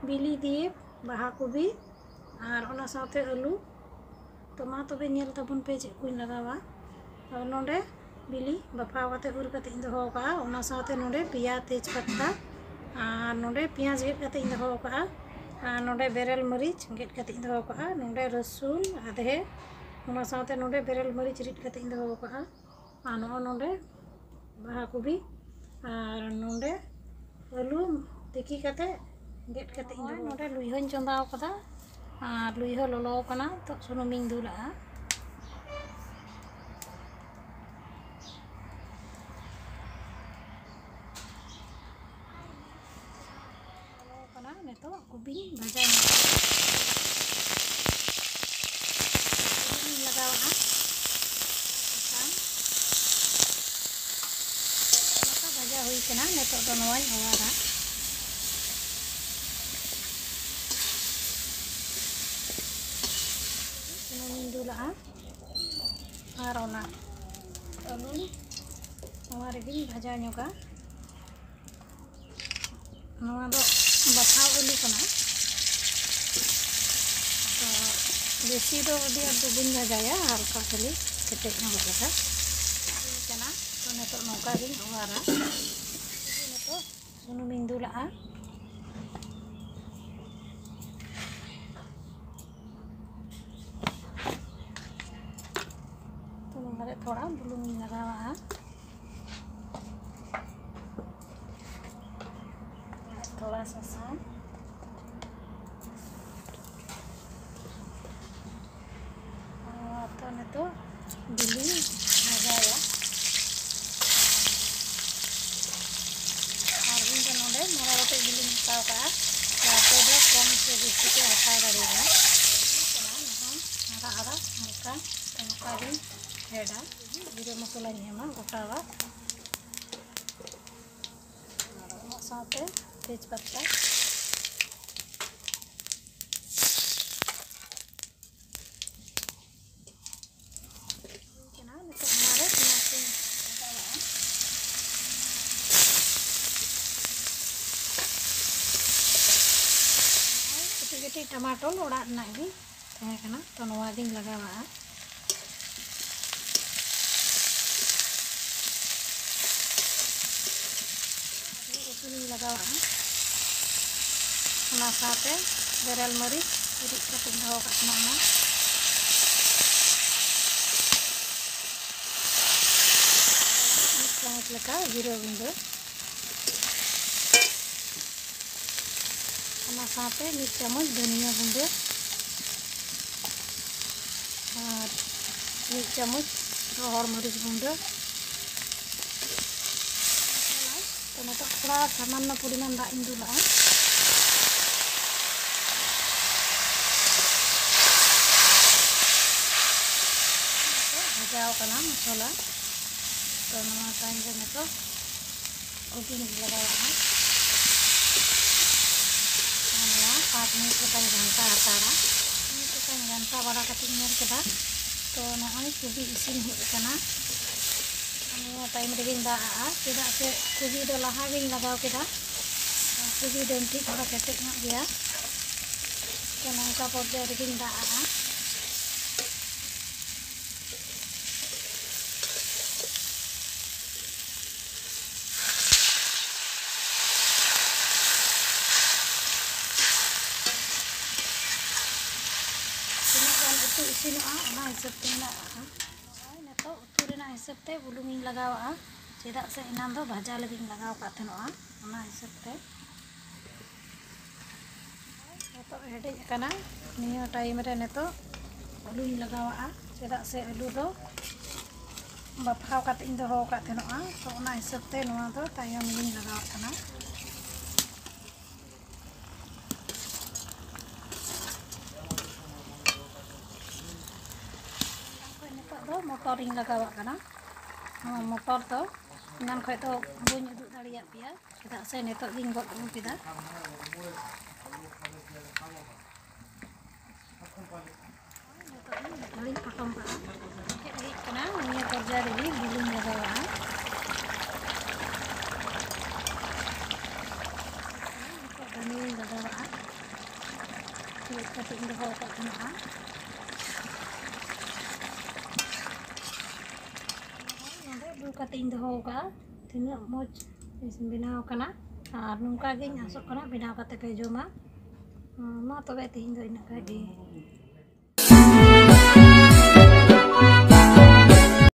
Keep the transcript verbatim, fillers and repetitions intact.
ᱵᱤᱞᱤ ᱫᱤᱭᱮ ᱵᱟᱦᱟ ᱠᱚᱵᱤ ᱟᱨ ᱚᱱᱟ ᱥᱟᱶᱛᱮ ᱟᱹᱞᱩ᱾ ᱛᱚ ᱢᱟ ᱛᱚᱵᱮ ᱧᱮᱞ ᱛᱟᱵᱚᱱ ᱯᱮ ᱪᱮᱫ ᱠᱚᱧ ᱞᱟᱜᱟᱣᱟ᱾ ᱟᱨ ᱱᱚᱰᱮ ᱵᱤᱞᱤ ᱵᱟᱯᱷᱟᱣ ᱠᱟᱛᱮ ᱩᱨ ᱠᱟᱛᱮ ᱤᱧ ᱫᱚᱦᱚ ᱟᱠᱟᱫᱼᱟ, ᱚᱱᱟ ᱥᱟᱶᱛᱮ ᱱᱚᱰᱮ ᱯᱮᱭᱟ ᱛᱮᱡᱽ ᱯᱟᱛᱟ ᱟᱨ ᱱᱚᱰᱮ ᱯᱮᱸᱭᱟᱡᱽ ᱜᱮᱫ ᱠᱟᱛᱮ ᱤᱧ ᱫᱚᱦᱚ ᱟᱠᱟᱫᱼᱟ᱾ ᱟᱨ ᱱᱚᱰᱮ ᱵᱮᱨᱮᱞ ᱢᱟᱹᱨᱤᱪ ᱜᱮᱫ ᱠᱟᱛᱮ ᱤᱧ ᱫᱚᱦᱚ ᱟᱠᱟᱫᱼᱟ᱾ ᱱᱚᱰᱮ ᱨᱟᱹᱥᱩᱱ ᱟᱫᱷᱮ, ᱚᱱᱟ ᱥᱟᱶᱛᱮ ᱱᱚᱰᱮ ᱵᱮᱨᱮᱞ ᱢᱟᱹᱨᱤᱪ ᱨᱤᱫ ᱠᱟᱛᱮ ᱤᱧ ᱫᱚᱦᱚ ᱟᱠᱟᱫᱼᱟ᱾ ᱟᱨ ᱱᱚᱜᱼᱚ ᱱᱚᱰᱮ ᱵᱟᱦᱟ ᱠᱚᱵᱤ ᱟᱨ ᱱᱚᱰᱮ ᱟᱹᱞᱩ ᱛᱤᱠᱤ ᱠᱟᱛᱮ ᱜᱮᱫ ᱠᱟᱛᱮ ᱤᱧ ᱫᱚᱦᱚ ᱱᱚᱰᱮ ᱞᱩᱭᱦᱟᱹᱧ ᱪᱚᱸᱫᱟ ᱟᱠᱟᱫᱟ ᱟᱨ ᱞᱩᱭᱦᱟᱹ ᱞᱚᱞᱚ ᱟᱠᱟᱱᱟ᱾ ᱱᱤᱛᱚᱜ ᱥᱩᱱᱩᱢᱤᱧ ᱫᱩᱞᱟᱜᱼᱟ᱾ ᱞᱚᱞᱚ ᱟᱠᱟᱱᱟ, ᱱᱤᱛᱚᱜ ᱠᱚᱵᱤᱧ ᱵᱷᱟᱡᱟ ᱧᱚᱜᱟ᱾ ᱵᱩᱞᱩᱝ ᱤᱧ ᱞᱟᱜᱟᱣᱟᱜᱼᱟ, ᱥᱟᱥᱟᱝ᱾ ᱱᱚᱝᱠᱟ ᱵᱷᱟᱡᱟ ᱦᱩᱭ ᱠᱟᱱᱟ, ᱱᱤᱛᱚᱜ ᱫᱚ ᱱᱚᱣᱟᱧ ᱚᱣᱟᱨᱟ᱾ ᱥᱩᱱᱩᱢᱤᱧ ᱫᱩᱞᱟᱜᱼᱟ ᱟᱨ ᱚᱱᱟ ᱟᱹᱞᱩᱧ ᱱᱚᱣᱟ ᱨᱮᱜᱮᱧ ᱵᱷᱟᱡᱟ ᱧᱚᱜᱟ᱾ ᱱᱚᱣᱟ ᱫᱚ ᱵᱟᱯᱷᱟᱣ ᱟᱹᱞᱩ ᱠᱟᱱᱟ, ᱛᱚ ᱵᱮᱥᱤ ᱫᱚ ᱟᱹᱰᱤ ᱟᱸᱴ ᱫᱚ ᱵᱟᱹᱧ ᱵᱷᱟᱡᱟᱭᱟ, ᱦᱟᱞᱠᱟ ᱠᱷᱟᱹᱞᱤ ᱠᱮᱴᱮᱡ ᱧᱚᱜ ᱞᱮᱠᱟ ᱦᱩᱭ ᱠᱟᱱᱟ᱾ ᱛᱚ ᱱᱤᱛᱚᱜ ᱱᱚᱝᱠᱟ ᱜᱤᱧ ᱚᱣᱟᱨᱟ᱾ ᱱᱤᱛᱚᱜ ᱥᱩᱱᱩᱢᱤᱧ ᱫᱩᱞᱟᱜᱼᱟ᱾ ᱛᱚ ᱱᱚᱣᱟ ᱨᱮ ᱛᱷᱚᱲᱟ ᱵᱩᱞᱩᱝ ᱤᱧ ᱞᱟᱜᱟᱣᱟᱜᱼᱟ᱾ ᱛᱷᱚᱲᱟ ᱥᱟᱥᱟᱝ᱾ ᱱᱚᱣᱟ ᱛᱚ ᱱᱤᱛᱚᱜ ᱵᱤᱞᱤᱧ ᱵᱷᱟᱡᱟᱭᱟ᱾ ᱟᱨ ᱤᱧ ᱫᱚ ᱱᱚᱰᱮ ᱢᱚᱬᱮ ᱜᱚᱴᱮᱡ ᱵᱤᱞᱤᱧ ᱦᱟᱛᱟᱣ ᱠᱟᱜᱼᱟ᱾ ᱛᱚ ᱟᱯᱮ ᱫᱚ ᱠᱚᱢ ᱥᱮ ᱵᱮᱥᱤ ᱯᱮ ᱦᱟᱛᱟᱣ ᱫᱟᱲᱮᱭᱟᱜᱼᱟ᱾ ᱱᱚᱜᱼᱚᱭ ᱟᱨᱟᱜ ᱟᱨᱟᱜ ᱦᱟᱞᱠᱟ ᱛᱚ ᱱᱚᱝᱠᱟ ᱜᱤᱧ ᱯᱷᱮᱰᱟ᱾ ᱡᱤᱨᱟᱹ ᱢᱚᱥᱞᱟᱧ ᱮᱢᱟ ᱜᱚᱴᱟᱣᱟᱜ᱾ ᱚᱱᱟ ᱥᱟᱶᱛᱮ ᱛᱮᱡᱽ ᱯᱟᱛᱟ᱾ ᱦᱩᱭ ᱠᱟᱱᱟ᱾ ᱱᱤᱛᱚᱜ ᱱᱚᱣᱟ ᱨᱮ ᱯᱮᱸᱭᱟᱡᱽ ᱤᱧ ᱞᱟᱜᱟᱣᱟᱜᱼᱟ᱾ ᱠᱟᱹᱴᱤᱡ ᱴᱟᱢᱟᱴᱳᱞ ᱚᱲᱟᱜ ᱨᱮᱱᱟᱜ ᱜᱮ ᱛᱟᱦᱮᱸ ᱠᱟᱱᱟ, ᱛᱚ ᱱᱚᱣᱟ ᱜᱤᱧ ᱞᱟᱜᱟᱣᱟᱜᱼᱟ᱾ ᱨᱚᱥᱩᱱᱤᱧ ᱞᱟᱜᱟᱣᱟᱜᱼᱟ, ᱚᱱᱟ ᱥᱟᱶᱛᱮ ᱵᱮᱨᱮᱞ ᱢᱟᱹᱨᱤᱪ ᱨᱤᱫ ᱠᱟᱛᱮᱧ ᱫᱚᱦᱚ ᱠᱟᱜ ᱠᱟᱱᱟ, ᱚᱱᱟ ᱢᱤᱫ ᱪᱟᱢᱚᱪ ᱞᱮᱠᱟ ᱡᱤᱨᱟᱹ ᱜᱩᱸᱰᱟᱹ᱾ ᱚᱱᱟ ᱥᱟᱶᱛᱮ ᱢᱤᱫ ᱪᱟᱢᱚᱪ ᱫᱷᱩᱱᱤᱭᱟᱹ ᱜᱩᱸᱰᱟᱹ ᱟᱨ ᱢᱤᱫ ᱪᱟᱢᱚᱪ ᱨᱚᱦᱚᱲ ᱢᱟᱹᱨᱤᱪ ᱜᱩᱸᱰᱟᱹ᱾ ᱛᱚ ᱱᱤᱛᱚᱜ ᱛᱷᱚᱲᱟ ᱥᱟᱢᱟᱱᱱᱚ ᱯᱚᱨᱤᱢᱟᱱ ᱫᱟᱜ ᱤᱧ ᱫᱩᱞᱟᱜᱼᱟ᱾ ᱵᱷᱟᱡᱟᱣ ᱠᱟᱱᱟ ᱢᱚᱥᱞᱟ᱾ ᱛᱚ ᱱᱚᱣᱟ ᱴᱟᱭᱤᱢ ᱨᱮ ᱱᱤᱛᱚᱜ ᱠᱚᱯᱤᱧ ᱞᱟᱜᱟᱣᱟᱜᱼᱟ᱾ ᱟᱨ ᱱᱚᱣᱟ ᱯᱟᱸᱪ ᱢᱤᱱᱤᱴ ᱞᱮᱠᱟᱧ ᱜᱷᱟᱱᱴᱟ ᱦᱟᱛᱟᱲᱟ᱾ ᱯᱟᱸᱪ ᱢᱤᱱᱤᱴ ᱞᱮᱠᱟᱧ ᱜᱷᱟᱱᱴᱟ ᱵᱟᱲᱟ ᱠᱟᱛᱮᱧ ᱧᱮᱞ ᱠᱮᱫᱟ, ᱛᱚ ᱱᱚᱜᱼᱚᱭ ᱠᱚᱯᱤ ᱤᱥᱤᱱ ᱦᱮᱡ ᱟᱠᱟᱱᱟ᱾ ᱱᱤᱭᱟᱹ ᱴᱟᱭᱤᱢ ᱨᱮᱜᱮᱧ ᱫᱟᱜ ᱟᱜᱼᱟ, ᱪᱮᱫᱟᱜ ᱥᱮ ᱠᱚᱯᱤ ᱫᱚ ᱞᱟᱦᱟ ᱜᱤᱧ ᱞᱟᱜᱟᱣ ᱠᱮᱫᱟ᱾ ᱠᱚᱯᱤ ᱰᱟᱹᱱᱴᱤ ᱛᱷᱚᱲᱟ ᱠᱮᱴᱮᱡ ᱧᱚᱜ ᱜᱮᱭᱟ, ᱛᱚ ᱱᱚᱝᱠᱟ ᱯᱚᱨᱡᱟᱭ ᱨᱮᱜᱮᱧ ᱫᱟᱜ ᱟᱜᱼᱟ᱾ ᱛᱤᱱᱟᱹᱜ ᱜᱟᱱ ᱩᱛᱩ ᱤᱥᱤᱱᱚᱜᱼᱟ, ᱚᱱᱟ ᱦᱤᱥᱟᱹᱵ ᱛᱮᱧ ᱫᱟᱜ ᱟᱜᱼᱟ᱾ ᱱᱚᱜᱼᱚᱭ ᱱᱤᱛᱚᱜ ᱩᱛᱩ ᱨᱮᱱᱟᱜ ᱦᱤᱥᱟᱹᱵ ᱛᱮ ᱵᱩᱞᱩᱝ ᱤᱧ ᱞᱟᱜᱟᱣᱟᱜᱼᱟ, ᱪᱮᱫᱟᱜ ᱥᱮ ᱮᱱᱟᱱ ᱫᱚ ᱵᱷᱟᱡᱟ ᱞᱟᱹᱜᱤᱫ ᱤᱧ ᱞᱟᱜᱟᱣ ᱟᱠᱟᱫ ᱛᱟᱦᱮᱱᱚᱜᱼᱟ, ᱚᱱᱟ ᱦᱤᱥᱟᱹᱵ ᱛᱮ᱾ ᱱᱤᱛᱚᱜ ᱦᱮᱰᱮᱡ ᱟᱠᱟᱱᱟ, ᱱᱤᱭᱟᱹ ᱴᱟᱭᱤᱢ ᱨᱮ ᱱᱤᱛᱚᱜ ᱟᱹᱞᱩᱧ ᱞᱟᱜᱟᱣᱟᱜᱼᱟ, ᱪᱮᱫᱟᱜ ᱥᱮ ᱟᱹᱞᱩ ᱫᱚ ᱵᱟᱯᱷᱟᱣ ᱠᱟᱛᱮ ᱤᱧ ᱫᱚᱦᱚ ᱟᱠᱟᱫ ᱛᱟᱦᱮᱱᱚᱜᱼᱟ, ᱛᱚ ᱚᱱᱟ ᱦᱤᱥᱟᱹᱵ ᱛᱮ ᱱᱚᱣᱟ ᱫᱚ ᱛᱟᱭᱚᱢ ᱜᱤᱧ ᱞᱟᱜᱟᱣᱟᱜ ᱠᱟᱱᱟ᱾ ᱱᱤᱛᱚᱜ ᱫᱚ ᱢᱚᱴᱚᱨᱤᱧ ᱞᱟᱜᱟᱣᱟᱜ ᱠᱟᱱᱟ᱾ ᱱᱚᱣᱟ ᱢᱚᱴᱚᱨ ᱫᱚ ᱮᱱᱟᱱ ᱠᱷᱚᱡ ᱫᱚ ᱵᱟᱹᱧ ᱩᱫᱩᱜ ᱫᱟᱲᱮᱭᱟᱜ ᱯᱮᱭᱟ, ᱪᱮᱫᱟᱜ ᱥᱮ ᱱᱤᱛᱚᱜ ᱜᱤᱧ ᱜᱚᱫ ᱟᱹᱜᱩ ᱠᱮᱫᱟ᱾ ᱱᱤᱛᱚᱜ ᱤᱧ ᱯᱚᱴᱚᱢ ᱠᱟᱜᱼᱟ᱾ ᱦᱮᱰᱮᱡ ᱦᱮᱡ ᱠᱟᱱᱟ, ᱱᱤᱭᱟᱹ ᱯᱚᱨᱡᱟᱭ ᱨᱮᱜᱮ ᱵᱩᱞᱩᱝ ᱞᱟᱜᱟᱣᱟᱜᱼᱟ᱾ ᱱᱤᱛᱚᱜ ᱫᱷᱟᱹᱱᱤᱭᱟᱹᱧ ᱞᱟᱜᱟᱣᱟᱜᱼᱟ᱾ ᱠᱟᱛᱮ ᱤᱧ ᱫᱚᱦᱚ ᱟᱠᱟᱫᱼᱟ᱾ ᱛᱤᱱᱟᱹᱜ ᱢᱚᱡᱽ ᱵᱮᱱᱟᱣ ᱟᱠᱟᱱᱟ, ᱟᱨ ᱱᱚᱝᱠᱟ ᱜᱤᱧ ᱟᱥᱚᱜ ᱠᱟᱱᱟ ᱵᱮᱱᱟᱣ ᱠᱟᱛᱮ ᱯᱮ ᱡᱚᱢᱟ᱾ ᱢᱟ ᱛᱚᱵᱮ ᱛᱮᱦᱮᱧ ᱫᱚ ᱤᱱᱟᱹᱜ ᱜᱮ᱾